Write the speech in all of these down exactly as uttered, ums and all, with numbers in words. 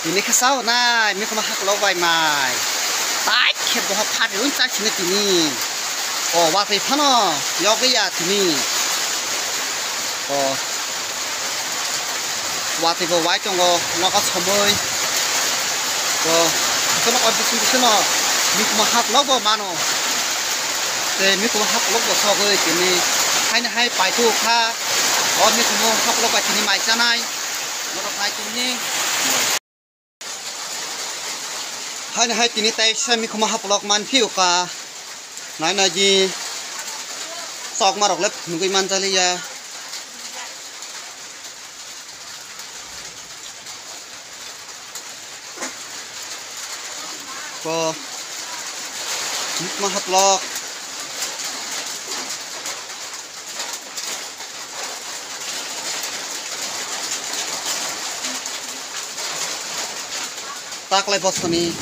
Tini khe chao nai, mikhumo haklok bai mai. Tai khe boha phat rwi chai sini tini. O watwi phano yogwi ya tini. O watwi bo wai tongo, nogo somoi. O kono o bising bising no mikhumo haklok bo mano. Tei mikhumo haklok bo sogwi tini. Haini hai paithu kha. O mikhumo haklok bai tini mai chanai. Borok nai tongni. Haino hai tini taisa mikhumo haplok manphi uka. Nai nai di. Chokma rok le nugui manjaliya. Ko. Mikhumo haplok. Taklai bosoni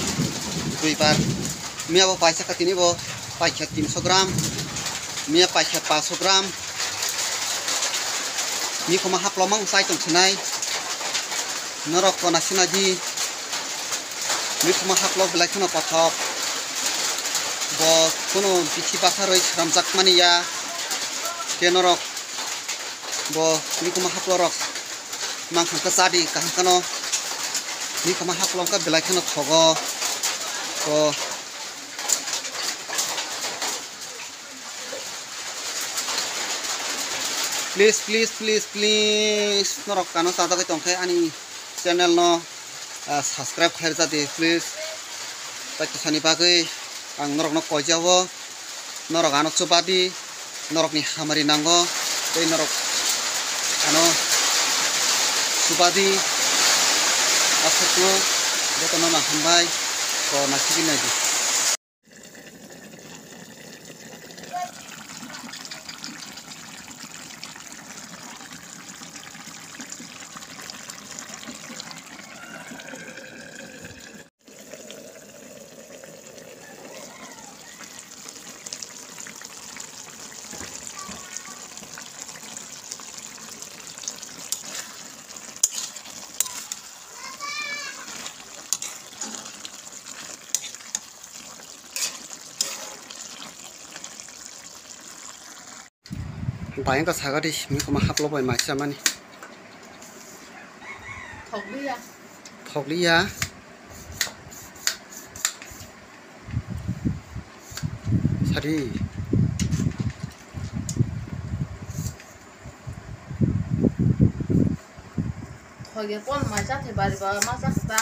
duibar. Miya bo paisa kha tini bo paikha tinso gram. Miya paikha paso gram. Mikhumo haplok mang chai tong sinai. Norok kona sina di. Mikhumo haplok belai kheno kothok. Bo kuno bithi basa roi sramjak mani ya. Ke norok bo mikhumo haplok rok mang kha khe cha di kaham kheno. Mikhumo haplok khe belai kheno thogo. Bo please, please, please, please, norok kano chajagwi tongkhe ani channel no, ah, subscribe khlai rwjadi, please. Tai kisani bagwi ang norokno koijao, norok ano chubadi, norokni hamari nango, tei norok ano chubadi, aswkno jotono nang hambai, ko naisingwi naidi. Bayang ka saga di mikhumo haplok bai mai chamani. Thokliya. Thokliya. Sari. Khoge pon mai cha thai bari ba ma cha ta.